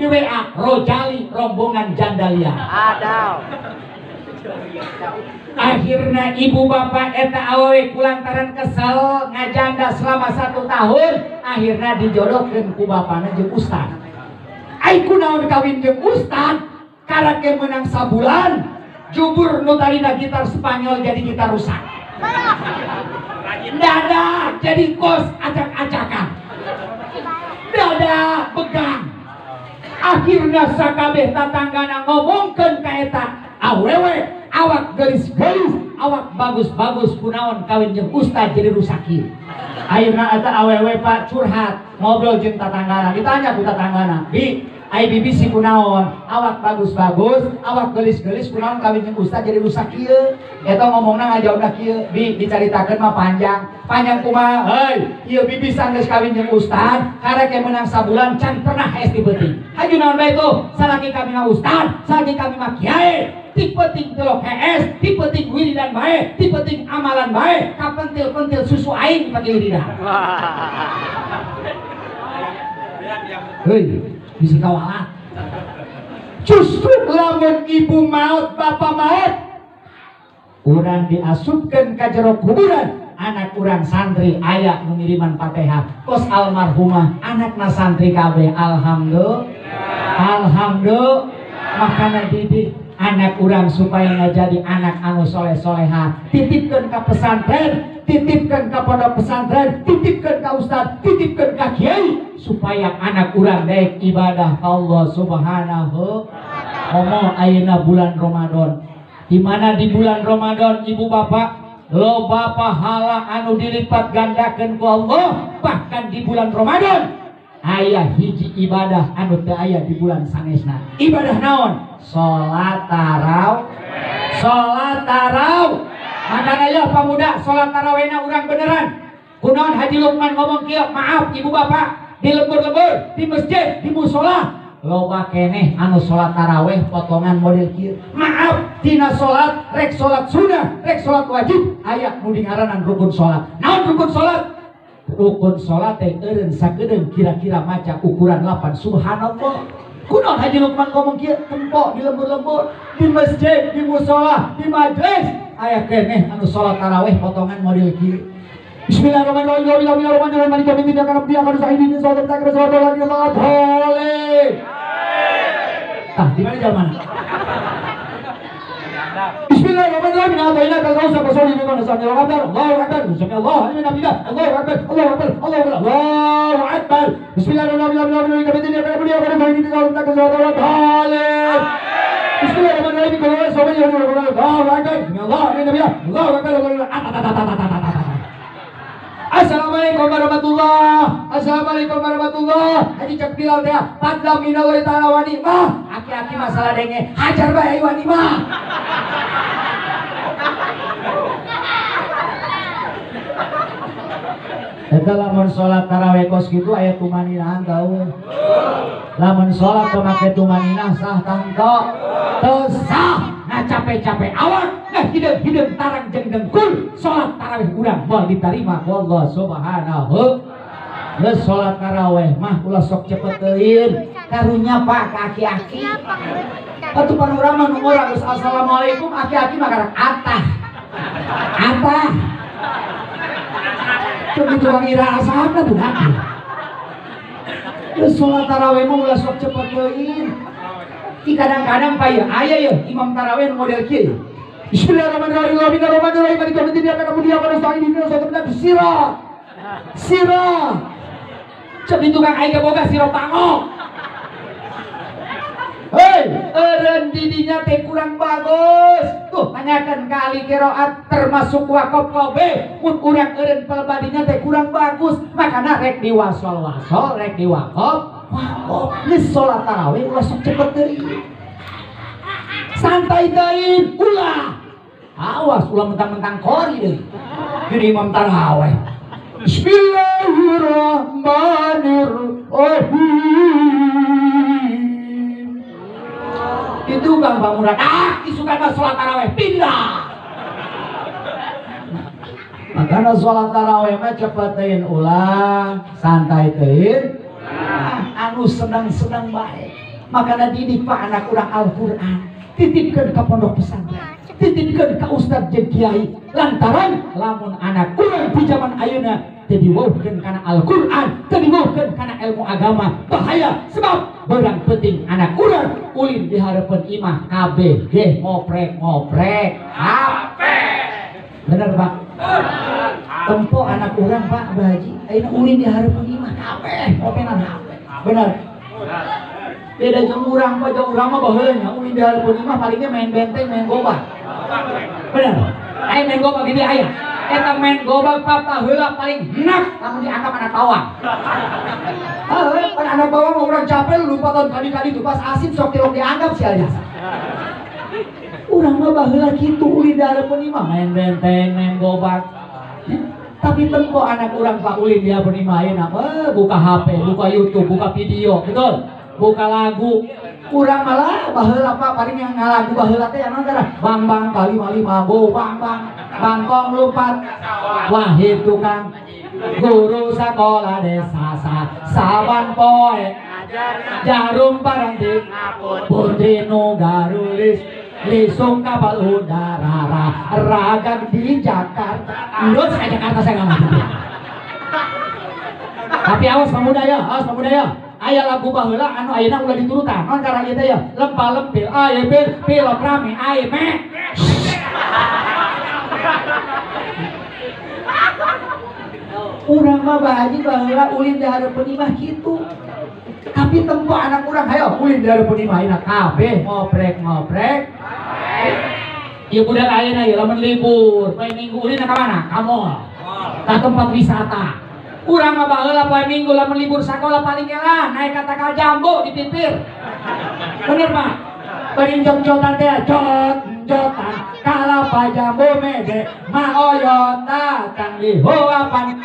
di WA Rojali rombongan Jandalia. Adaw. Akhirnya ibu bapak eta awewe kulantaran kesel ngajanda selama 1 tahun, akhirnya dijodohkeun ku bapana jeung ustad. Ai kunaon kawin jeung ustad? Karake menang sabulan, jubur nu tarina gitar Spanyol jadi gitar rusak. Dada jadi kos acak-acakan. Dada begang. Akhirnya sakabeh tatanggana ngomongkeun ka eta awewe awak gelis-gelis, awak bagus-bagus kunaon kawin jeung ustad jadi rusak ieu. Akhirna eta awewe Pak curhat, ngobrol jeung tatanggana, ditanya ku tatanggana, "Bi, ai bibi si kunaon, awak bagus-bagus, awak gelis-gelis kunaon kawin jeung ustad jadi rusak ieu?" Eta ngomongna ngajawabna kieu, "Bi, dicaritakeun mah panjang." Panjang kumaha? Heuy, ieu bibi sanggeus kawin jeung ustad, karek menang sabulan can pernah hees di peuting. Haju naon bae tuh? Salaki kami mah ustad, salaki kami mah kiai. Ti peuting telok hees, ti peuting wiridan bae, ti peuting amalan bae, kapentil-pentil susu aing dipake wiridan. Heuy, bisi kawalat. Justru lamun ibu maut, bapak maut, urang diasupkeun ka jero kuburan, anak urang santri aya nu ngiriman Fatihah. Kos almarhumah anakna santri kabeh. Alhamdulillah. Alhamdulillah. Makana didik anak urang supaya ngajadi anak anu soleh-soleha, titipkeun ka pesantren, titipkeun ka pondok pesantren, titipkeun ka ustad, titipkeun ka kiai supaya anak urang daek ibadah ka Allah Subhanahu. Komo ayeuna bulan Ramadan, di mana di bulan Ramadan ibu bapak loba pahala anu dilipat gandakeun ku Allah. Bahkan di bulan Ramadan aya hiji ibadah anu teu aya di bulan sanesna. Ibadah naon? Salat tarawih. Salat tarawih. Makana ya pamuda salat tarawihna urang beneran. Kunaon Haji Lukman ngomong kieu, maaf ibu bapak, di lembur-lembur, di masjid, di musola loba keneh anu salat tarawih potongan model kieu. Maaf, tina salat rek salat sunnah, rek salat wajib aya nu dingaranan rukun salat. Naon rukun salat? Rukun salat teh eureun sakedeung kira-kira maca ukuran 8. Subhanallah. Kunaon Haji Lukman ngomong kieu? Tempo di lembur-lembur, di masjid, di musola, di majelis aya keneh anu salat tarawih potongan model kieu. Bismillahirrahmanirrahim. Tah, di mana jalan mana? Bismillahirrahmanirrahim. Allahu akbar. Allahu akbar. Allahu akbar. Allahu akbar. Bismillahirrahmanirrahim. Assalamualaikum warahmatullah. Assalamualaikum warahmatullah. Haji cek Bilal teh fadla minallahi ta'ala wa ni'mah. Aki-aki masalah denge hajar bae wa ni'mah. Eta lamun salat tarawih kos kitu aya tumaninahan tau. Lamun salat teu make tumaninah sah tangto. Teu sah. Nah capek-capek awak, nah hideung-hideung tarang jeung dengkul, salat tarawih urang moal ditarima ku Allah Subhanahu. Geus salat tarawih mah ulah sok cepet teuing. Karunya Pak ka aki-aki. Atuh pan urang mah nu ngora geus assalamualaikum aki-aki mah karak atah. Atah. Cuk tukang ira asapna budak. Geus salat tarawih mah ulah sok cepet teuing. Kadang-kadang pak ya, aya ya imam tarawih model kieu. Bismillahirrahmanirrahim. Sirah. Sirah. Cep di tukang aing boga sirah pangok. Hei, eureun didinya teh kurang bagus. Tuh, tanyakan ka ahli qiraat termasuk wakof kobe, mun urang eureun pelbadinya teh kurang bagus, makana rek diwasol-wasol, rek diwakof. Wakof, geus salat tarawih ulah sok cepet teuing. Santai teuing, ulah. Awas ulah mentang-mentang kori deui. Jadi imam tarawih. Bismillahirrahmanirrahim. Itu Bang Murad, ah isukan mah salat tarawih pindah. Makana salat tarawih mah cepet teuing ulah, santai teuing. Anu sedang-sedang baik. Makana didik pak anak urang Al-Qur'an, titipkeun ka pondok pesantren, titipkeun ka ustad jeung kiai, lantaran lamun anak urang di zaman ayeuna teu diwauhkeun kana Al-Qur'an, teu diwauhkeun kana ilmu agama, bahaya. Sebab berang penting anak urang ulin di hareupeun imah kabeh ge ngoprek-ngoprek HP. Bener Pak? Tempo anak urang Pak Bahaji ayeuna ulin di hareupeun imah kabeh ngopenan HP. Bener? Beda jeung urang Pak, jeung urang mah baheula nya ulin di hareupeun imah palingnya main benteng, main gobak. Bener? Aya main gobak gede aya. Eta main gobak papa heula paling enak lamun dianggap anak bawang. Heuh, pan anak bawang mah urang capek lumpatan kali-kali itu pas asin sok tilok dianggap si alias. Urang mah baheula kitu ulin di hareupeun imah main benteng, main gobak. Tapi tempo anak urang Pak ulin di hareupeun imah ayeuna buka HP, buka YouTube, buka video, betul? Buka lagu. Urang malah baheula Pak paling yang ngalagu baheula teh anu teh bang bang kali mali mago bang bang bangkong lompat wahid tukang guru sekolah desa saban poe jarum paranti putri nu garulis lisung kapal udara ragag di Jakarta. Ndut ka Jakarta saya nggak ngerti. Tapi awas pemuda ya, awas pemuda ya. Aya lagu baheula anu ayeuna ulah diturutan. Non cara ieu teh ya, lempal lempil aye bil pilot rame aye me. Urang mah bahaji baheula ulin di hareupeun imah kitu. Tapi tempo anak urang hayo ulin di hareupeun imah ayeuna kabeh ngoprek-ngoprek. Ieu budak ayeuna ieu lamun libur, poe Minggu ulin ka mana? Ka mall. Ka tempat wisata. Urang mah baheula poe Minggu lamun libur sakola paling elah naik ka takal jambu di pipir. Bener Pak? Bari jog-jotan teh jot-jotan kalapa jambu mede maoyota tang lihoapan.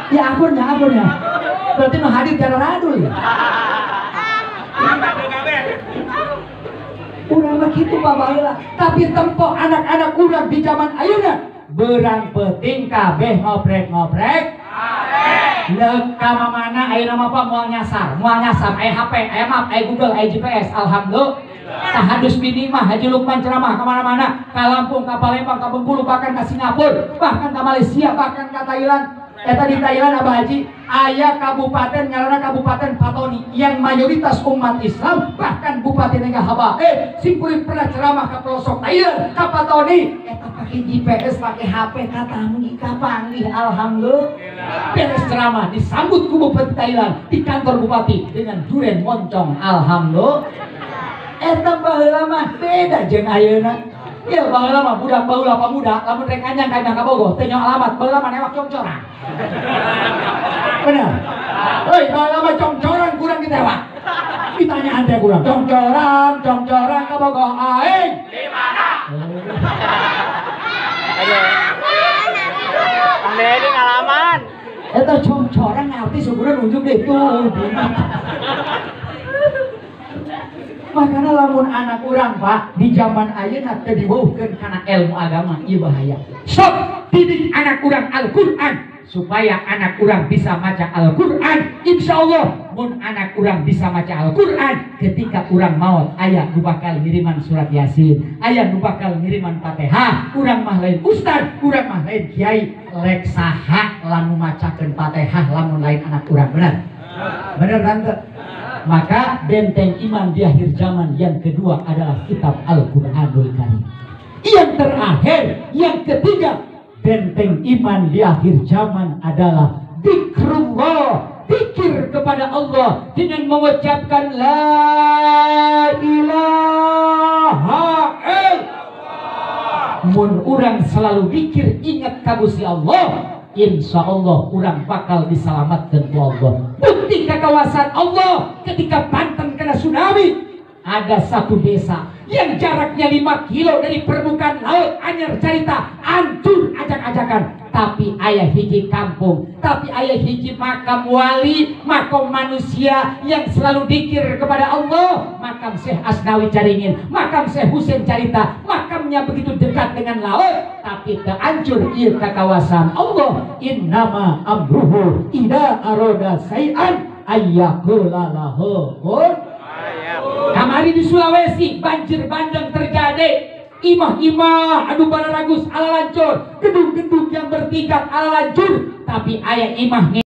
Ya akurnya akurnya. Berarti nu hadir cara radul ya. Urang mah kitu Pak baheula, tapi tempo anak-anak urang di zaman ayeuna berang penting kabeh ngoprek-ngoprek. Leuk ka mamana ayeuna mah Pak moal nyasar aya HP, aya map, aya Google, aya GPS. Alhamdulillah. Tahadus bini mah Haji Lukman ceramah ka mana-mana, ka Lampung, ka Palembang, ka Bengkulu, bahkan ka Singapura, bahkan ka Malaysia, bahkan ka Thailand. Eta di Thailand Abah Haji aya kabupaten ngaranna Kabupaten Patoni yang mayoritas umat Islam, bahkan bupati nega haba. Simkuring pernah ceramah ka pelosok Thailand, ka Patoni. Eta pakai GPS, pakai HP, katanggih, kapanggih, alhamdulillah. Beres ceramah disambut ku bupati Thailand di kantor bupati dengan duren moncong, alhamdulillah. Eta baheula mah beda jeung ayeuna. Ya baheula mah budak baheula pamuda lamun rek anyang ka ka Bogor teu nyaho alamat, baheula mah newak congcorang. Bener. Heuy, baheula mah congcorang kurang ditewak. Ditanyaan teh kurang. Congcorang, congcorang ka Bogor aing. Di mana? Ande ngalaman. Eta congcorang ngarti syukuran unjuk deh tuh. Makanya lamun anak urang Pak di zaman ayeuna teu diweuhkeun kana ilmu agama ieu bahaya. Sok didik anak urang Al-Qur'an supaya anak urang bisa maca Al-Qur'an. Insyaallah mun anak urang bisa maca Al-Qur'an ketika urang maot aya nu bakal ngiriman surat Yasin, aya nu bakal ngiriman Fatihah. Urang mah lain ustad, urang mah lain kiai, lek saha lamun macakeun Fatihah lamun lain anak urang. Bener? Bener tante? Maka benteng iman di akhir zaman yang kedua adalah kitab Al-Quranul Karim. Yang terakhir, yang ketiga, benteng iman di akhir zaman adalah zikrullah, zikir kepada Allah dengan mengucapkan la ilaha illallah. Mun urang selalu zikir ingat ka Gusti Allah, insya Allah urang bakal diselamatkan ku Allah. Bukti kekuasaan Allah ketika Banten kena tsunami, ada satu desa yang jaraknya 5 kilo dari permukaan laut, anyar carita hancur ajak-ajakan. Tapi ayah hiji kampung, tapi ayah hiji makam wali, makam manusia yang selalu dikir kepada Allah. Makam Syekh Asnawi Caringin, makam Syekh Husein Carita, makamnya begitu dekat dengan laut, tapi terhancur ieu ka kawasan Allah. Innama amruhu ida aroda sayan ayyaqula lahu kun. Kamari di Sulawesi banjir bandang terjadi, imah-imah anu bararagus ala lancur, gedung-gedung yang bertingkat ala lancur, tapi aya imah.